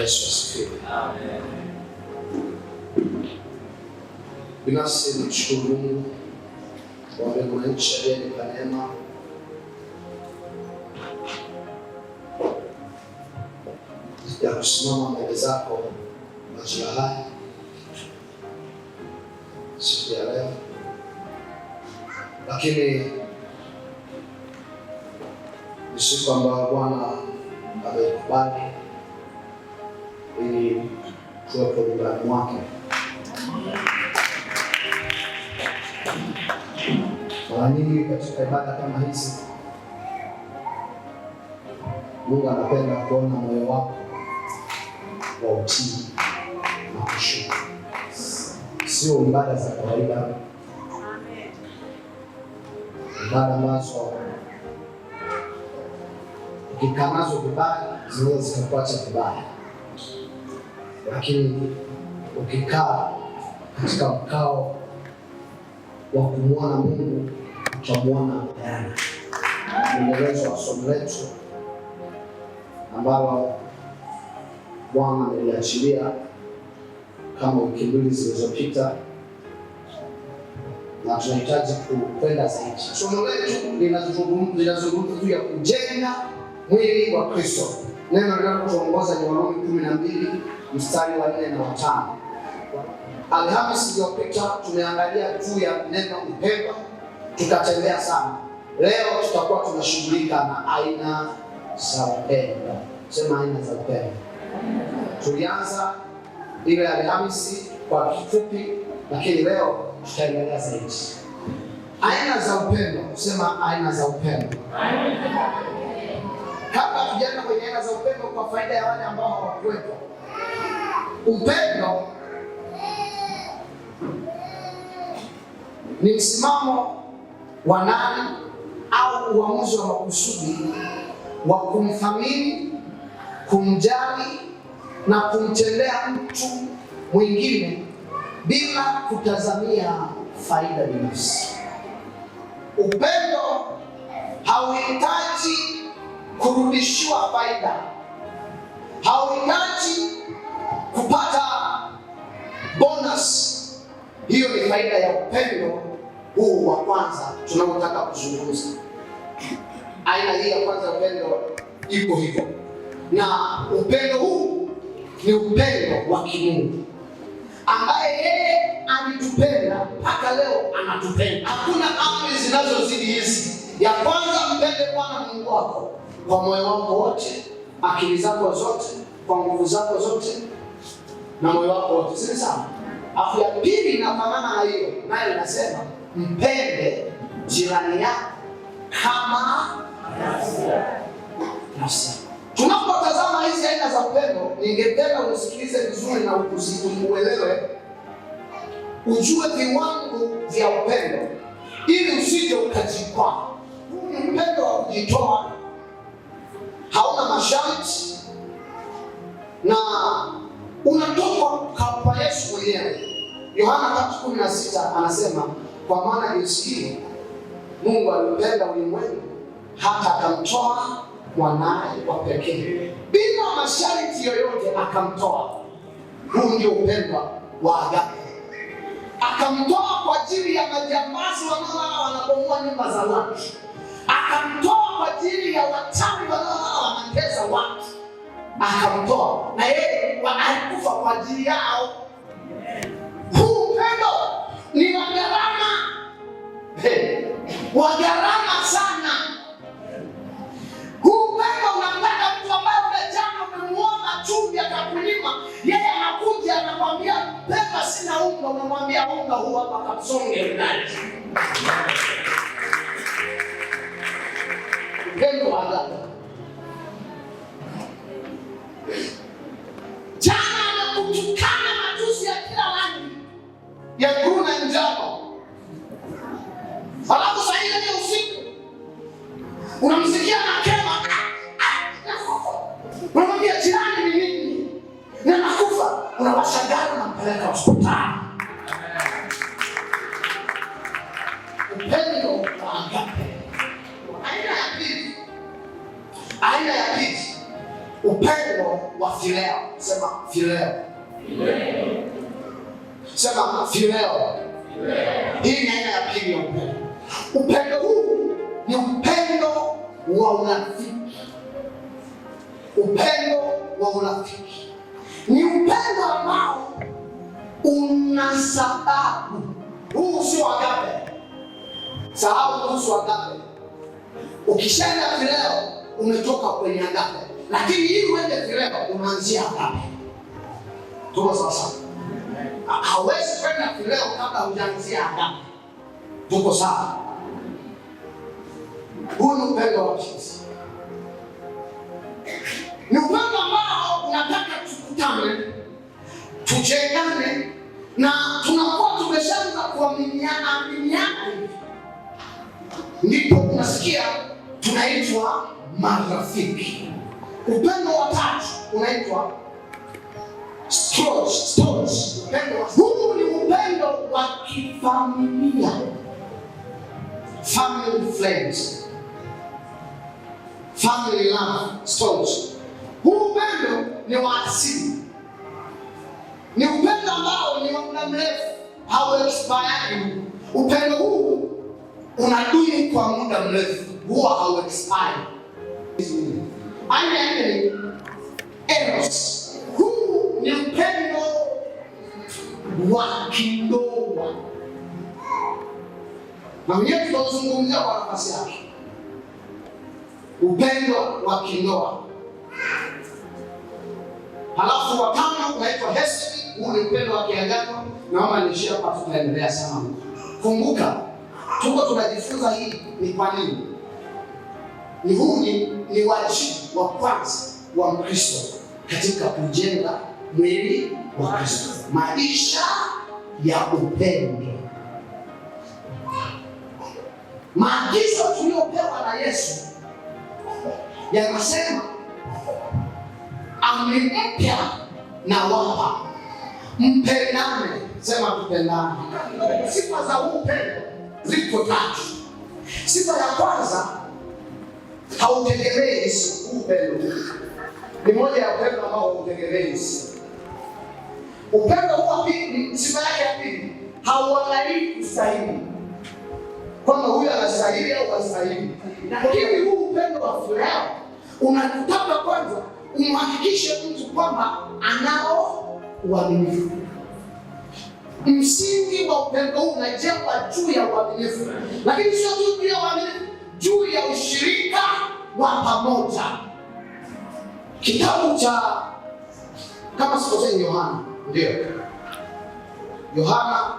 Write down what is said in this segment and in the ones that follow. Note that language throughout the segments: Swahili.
Yesu asifiwe. Amen. Binafsi namshukuru Mungu wa mbingu na nchi aliyenipa neema ya kusimama mbele zako majira haya siku ya leo, lakini ni siku ambayo Bwana ameikubali ili tuwepo nyumbani mwake. Mara nyingi katika ibada kama hizi, Mungu anapenda kuona moyo wako wa utii na kushukuru, sio ibada za kawaida, ibada ambazo ukikaa nazo vibaya zinaweza zikakuacha vibaya, lakini ukikaa katika mkao wa kumwona Mungu utamwona bayana. Mwendelezo wa somo letu ambalo Bwana ameliachilia kama wiki mbili zilizopita, na tunahitaji kwenda zaidi. Somo letu linazungumza juu ya kujenga mwili wa Kristo. Neno linalotuongoza ni Warumi 12 mstari wa 4 na 5. Alhamisi iliyopita tumeangalia juu ya neno upendo, tukatembea sana. Leo tutakuwa tunashughulika na aina za upendo. Sema aina za upendo. Tulianza ile Alhamisi kwa kifupi, lakini leo tutaendelea zaidi. Aina za upendo. Sema aina za upendo. Kabla tujaenda kwenye aina za upendo, kwa faida ya wale ambao hawakuwepo, upendo ni msimamo wa ndani au uamuzi wa makusudi wa kumthamini, kumjali na kumtendea mtu mwingine bila kutazamia faida binafsi. Upendo hauhitaji kurudishiwa faida, hauhitaji kupata bonus. Hiyo ni faida ya upendo huu wa kwanza tunaotaka kuzungumza. Aina hii ya kwanza upendo iko hivyo, na upendo huu ni upendo wa kimungu ambaye yeye alitupenda mpaka leo anatupenda. Hakuna amri zinazozidi hizi. Ya kwanza, mpende Bwana Mungu wako kwa moyo wako wote, akili zako zote, kwa nguvu zako zote na moyo wako wote, si sawa? Afu ya pili inafanana na hiyo, nayo inasema mpende jirani yako kama nafsi yako. Tunapotazama hizi aina za upendo, ningependa unisikilize vizuri na uelewe, ujue viwango vya upendo ili usije ukajikwaa. Huu ni upendo wa kujitoa, hauna masharti na unatoka kwa Yesu mwenyewe. Yohana 3:16 anasema, kwa maana jinsi hii Mungu aliupenda ulimwengu hata akamtoa mwanaye wa pekee, bila masharti yoyote akamtoa. Huu ndio upendo wa agape. Akamtoa kwa ajili ya majambazi wanaolala wanabomoa nyumba za watu, akamtoa kwa ajili ya wachawi wanaolala wanatesa watu, akamtoa na yeye alikufa kwa ajili yao. Huu upendo ni wa gharama, wa gharama sana. Huu upendo unamtaka mtu ambaye ule jana umemuomba chumvi akakunyima, yeye anakuja anakwambia pema, sina unga, unamwambia unga huu hapa, kamsonge ugali. Upendo wa agape. Jana amekutukana matusi ya kila rangi ya bluu na njano, alafu saa ile ni usiku unamsikia anakema, unamwambia jirani ni nini na nakufa, unawasha gari unampeleka hospitali. Upendo wa agape. Aina ya pili, aina ya pili Upendo wa phileo. Sema phileo. Sema phileo. Hii ni aina ya pili ya upendo. Upendo huu ni upendo wa urafiki. Upendo wa urafiki ni upendo ambao una sababu. Huu sio agape. Sahau kuhusu agape. Ukishaenda phileo umetoka kwenye agape, lakini ili uende phileo unaanzia agape. Tuko sawa sawa? Hawezi kwenda phileo kabla hujaanzia agape. Tuko sawa? Huu ni upendo wa pili. Ni upendo ambao unataka tukutane, tujengane, na tunakuwa tumeshaanza kuaminiana aminiana hivi, ndipo unasikia tunaitwa marafiki. Upendo wa tatu unaitwa storge. Storge. Upendo huu ni upendo wa kifamilia, family friends, family love, storge. Huu upendo ni wa asili, ni upendo ambao ni wa muda mrefu, hauexpire. Upendo huu unadumu kwa muda mrefu, huwa hauexpire. Aina ya nne ni eros. Huu ni upendo wa kindoa, na mwenyewe tutauzungumzia kwa nafasi yake, upendo wa kindoa. Halafu wa tano unaitwa hesed. Huu ni upendo wa kiagano. Naomba niishie hapa, tutaendelea sana. Kumbuka tuko tunajifunza hii ni kwa nini. Ni huu ni wajibu wa kwanza wa Mkristo katika kujenga mwili wa Kristo, maisha ya upendo. Maagizo tuliyopewa na Yesu yanasema, amri mpya na wapa, mpendane. Sema tupendane. Sifa za huu upendo ziko tatu. Sifa ya kwanza, hautegemei hisia. Huu upendo ni moja ya upendo ambao hautegemei hisia. Upendo huu wa pili, sifa yake ya pili, hauangalii kustahili, kwamba huyu anastahili au hastahili. Lakini huu upendo wa furaha unakutaka kwanza umhakikishe mtu kwamba anao uaminifu. Msingi wa upendo huu unajengwa juu ya uaminifu, lakini sio tu juu ya uaminifu, juu ya ushirika wa pamoja. Kitabu cha, kama sikosei, Yohana, ndio Yohana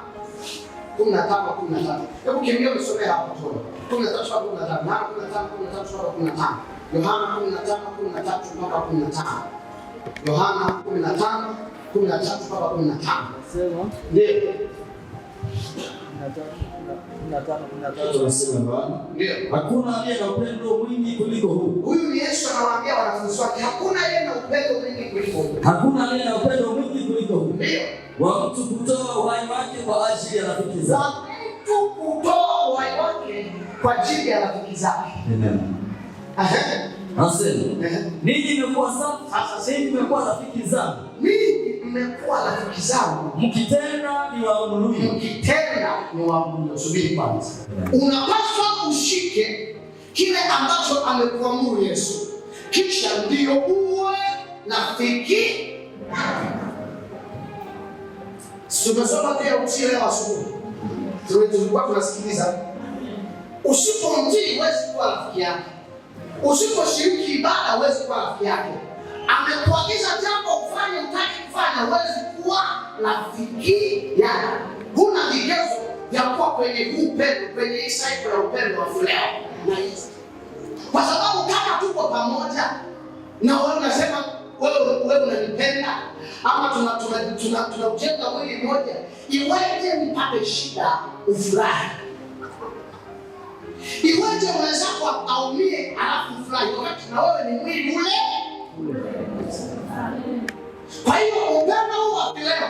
15:15. Hebu kimbia usomee hapo tu. 13:15. Yohana 15:13 mpaka 15. Yohana 15:13 mpaka 15. Yohana 15:13 mpaka 15. Sema. Ndio. 15:13. Tunasema Yohana. Ndio. Hakuna aliye na upendo mwingi kuliko huu. Huyu ni Yesu anawaambia wanafunzi wake, hakuna aliye na upendo mwingi kuliko huu. Hakuna aliye na upendo mwingi kuliko huu. Ndio. Wa mtu kutoa uhai wake kwa ajili ya rafiki zake. Wa mtu kutoa uhai wake kwa ajili ya rafiki zake. Amen. Aha. Nasema, Ehe. ninyi mmekuwa safi, Sasa ninyi mmekuwa rafiki zangu. Ninyi mmekuwa rafiki zangu mkitenda niwaamuruyo. Mkitenda niwaamuruyo. Subiri kwanza. Unapaswa ushike kile ambacho amekuamuru Yesu, kisha ndio uwe rafiki. Tumesoma pia utii leo asubuhi, tulikuwa tunasikiliza. Usipomtii huwezi kuwa rafiki yake, usiposhiriki ibada huwezi kuwa rafiki yake. Amekuagiza jambo ufanye, hutaki kufanya, huwezi kuwa rafiki yake. Huna vigezo vya kuwa kwenye huu upendo, kwenye hii cycle ya upendo wa phileo na Yesu, kwa sababu kama tuko pamoja na wewe unasema wewe unanipenda ama tunaujenga mwili mmoja, iweje nipate shida ufurahi? Iweje mwenzako aumie alafu ufurahi wakati na wewe ni mwili ule? Kwa hiyo upendo huu wa phileo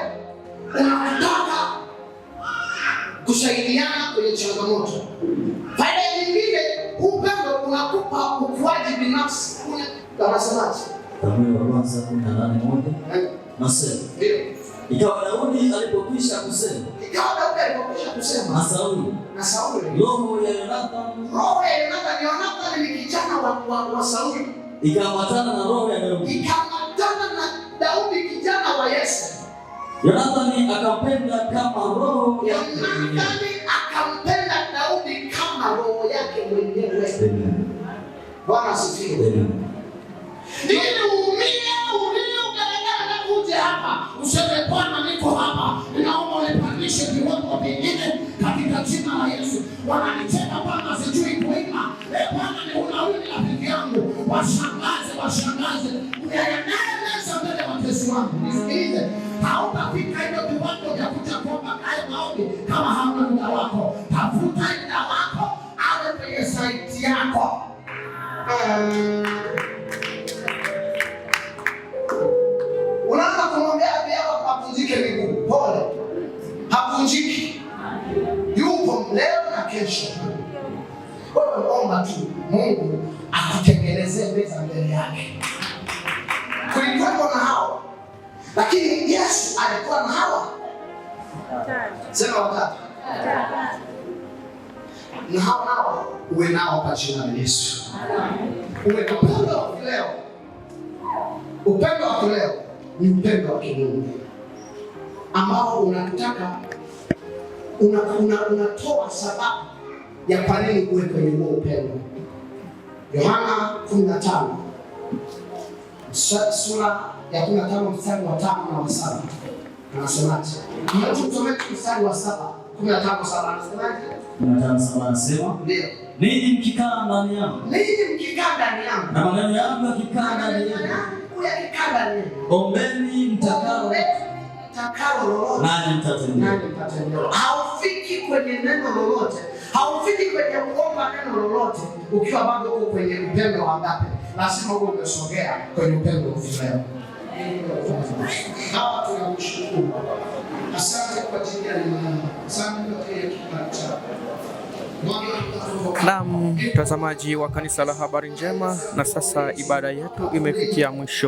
unataka kusaidiana kwenye changamoto. Faida nyingine, huu upendo unakupa ukuaji binafsi. Anasemaje? Samueli wa kwanza 18:1 nasema, Ndio. ikawa Daudi alipokwisha kusema Ikawa Daudi alipokwisha kusema na Sauli, na Sauli, roho ya Yonathani roho ya Yonathani, Yonathani ni kijana wa Sauli, ikaambatana na roho ya Daudi. ikaambatana na Daudi kijana wa Yese. Yonathani akampenda kama roho yake mwenyewe. Yonathani akampenda Daudi kama roho yake mwenyewe. Amen. Bwana asifiwe. Amen. Ili uumie, ulie, ugaragara na uje hapa useme, Bwana niko hapa, ninaomba unipandishe viwango vingine katika jina la Yesu. Wananicheka Bwana, sijui kuimba. Eh, Bwana ni una huyu ni rafiki yangu, washangaze, washangaze, uyaendaye meza mbele ya watesi wangu. Nisikilize, hautafika hivyo viwango vya kuja kuomba hayo maombi kama hauna muda wako. Tafuta muda wako awe kwenye saiti yako. Unaanza kumwambia abi yako apunjike miguu. Pole, hapunjiki, yupo leo na kesho. Wewe omba tu Mungu akutengenezee meza mbele yake. Kulikuwepo na hawa, lakini Yesu alikuwa na hawa, sema watatu, na hao nao uwe nao kwa jina la Yesu. Uwe na upendo wa kileo. Upendo wa kileo ni upendo wa kimungu ambao unataka unatoa sababu ya kwa nini uwe kwenye huo upendo. Yohana 15 sura ya 15 mstari wa 5 na wa 7 anasemaje? Mtu tusome mstari wa 7, 15:7 anasemaje? 15:7 anasema, Ndio. ninyi mkikaa ndani yangu Ninyi mkikaa ndani yangu na maneno yangu yakikaa na ndani maneno yenu, yangu yakikaa ndani yenu, ombeni mtakalo ombeni mtakalo lolote nanyi mtatendewa. nani mtatendewa. Haufiki kwenye neno lolote, haufiki kwenye kuomba neno lolote ukiwa bado uko kwenye upendo wa agape. Lazima uwe umesogea kwenye upendo wa fileo. Hawa tunakushukuru, asante kwa ajili ya neema yako, asante kwa ajili ya kibali chako. Bwana, Naam, mtazamaji wa kanisa la Habari Njema, na sasa ibada yetu imefikia mwisho.